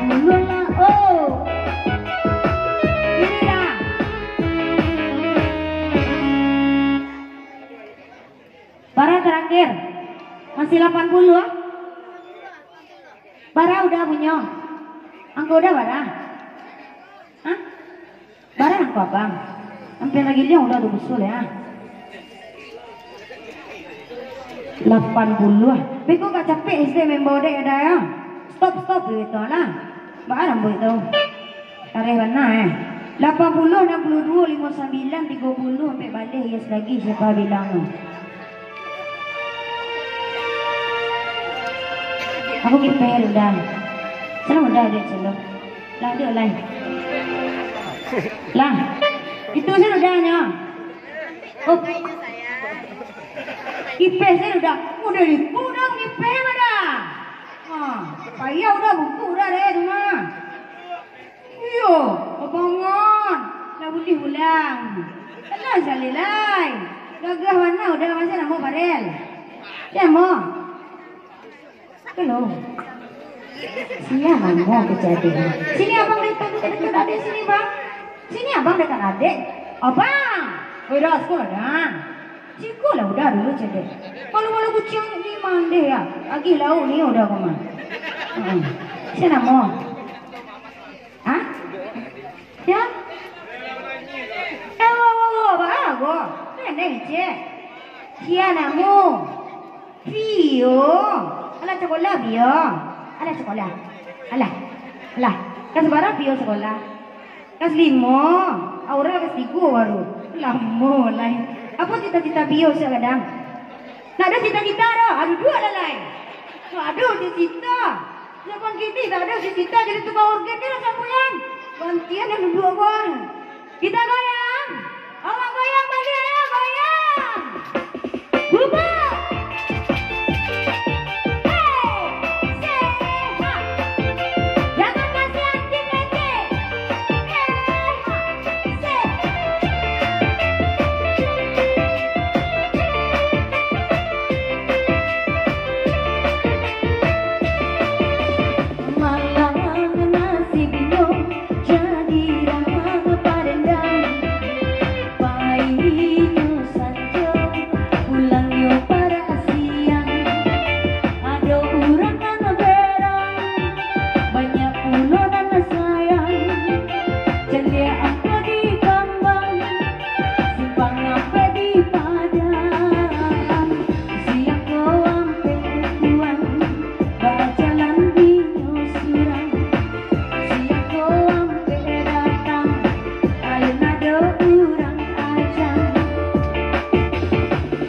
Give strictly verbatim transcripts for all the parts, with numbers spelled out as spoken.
Ulun lah, oh. Ini dah. Bara terakhir? Masih lapan puluh, ah? Bara udah punyo? Angko udah bara? Hah? Bara angko, Abang? Ampia lagi liang udah tu busul ya. Lapan puluh. Beko ka capek S D member dek ada ya. Stop, stop gitu lah. Bara rambuik tu. Tareh bana eh. Lapan puluh, enam puluh dua, limo sambilan, tigo puluh, ampek baleh, yes lagi, siapa bilang tu? Aku kipeh udah. Senang udah dek celok. Lah, dek lai. Lah. Itu saja udahnyo. Oh. Kipeh saja udah. Udah di, udah kipeh udah. Ha, payah udah buku udah deh tu mah. Iyo, babangun. Lah buliah pulang. Tenang sakali lai. Gagah bana udah masa namo Farel. Sia namo? Kalau. Sia namo kejadian. Sini abang dekat, dekat, dekat adek sini, Bang. Sini abang dekat adek. Abang. Weh, dah sekolah dah. Siko lah udah dulu cedek. Malu-malu kuciang ni mandeh ya. Agih lauk ni udah koma. Hmm. Sia namo? Hah? Sia? Eh, wo, wo, wo, ba, wo. Pendek, cek. Sia namo? Pio. Alah, sekolah, Pio. Alah, sekolah. Alah. Alah. Kelas bara Pio sekolah? Kelas limo. Aurel kelas tigo baru. Lamo lai. Apo cita-cita Pio sagadang? Ndak ado cita-cita doh. Ado duo lah lai. Ndak ado cita-cita. Zaman kini ndak ado cita-cita jadi tukang orgen ni lah sambulan. Gantian yang duduak ko. Kita goyang. Awak goyang baliak, ayo goyang. Bubuk. Hei, sehat. Jangan kasih anjing kecil. Sehat. Malang nasibnyo jadi rang padendang. Painyo sanjo, pulangnyo parak siang. Ado urang nan berang, banyak pulo nan sayang. Caliak angkau di kambang, simpang ampek di padang. Siang ko ampek tuan, bajalan inyo surang. Siang ko ampek datang, alun ado urang ajak.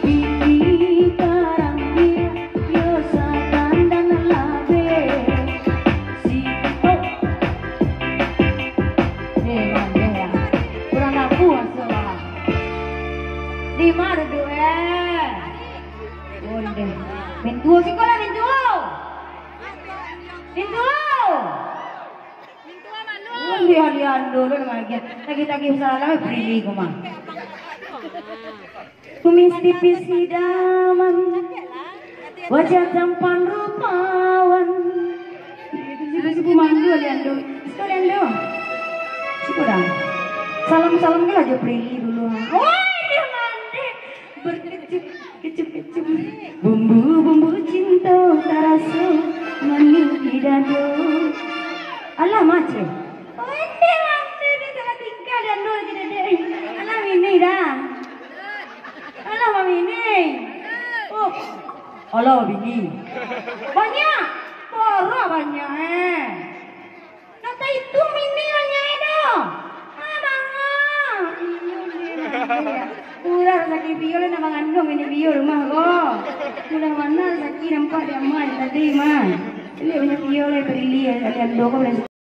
Bini parambiak, yo satandan labeh. Si, oh. Eh, mandeh lah. Kurang aku rasa lah. Di ma duduak, eh? Ondeh. Mintuo siko lah, mintuo. Mintuo. Ondeh, Aliando lo lagi. Tagih-tagih salam, eh, Prilly ko mah. Kumis tipis idaman, wajah tampan rupawan. Itu si Suku Mandu, Aliando. Situ Aliando. Situ dah. Salam-salam ke lah jo Prilly dulu. Woi, dia mandi. Berkecup, kecup, kecup. Bumbu-bumbu cinta taraso manih di dado. Alah, Mace. Ondeh, ondeh, dia salah tingkah, dia ondeh, dia, dia. Alah, ini dah. Alah, Mami ini. Oh. Alah, bini. Banyak. Parah banyak, eh. Kata itu mini banyak, eh, dah. Ah, banyak. Iya, iya, iya. Ulah sakit Pio lah, nak mangandung ini Pio rumah ko. Ulah mana sakit nampak dia mah tadi mah. Ini banyak Pio lah, Prilly, kalian dua ko boleh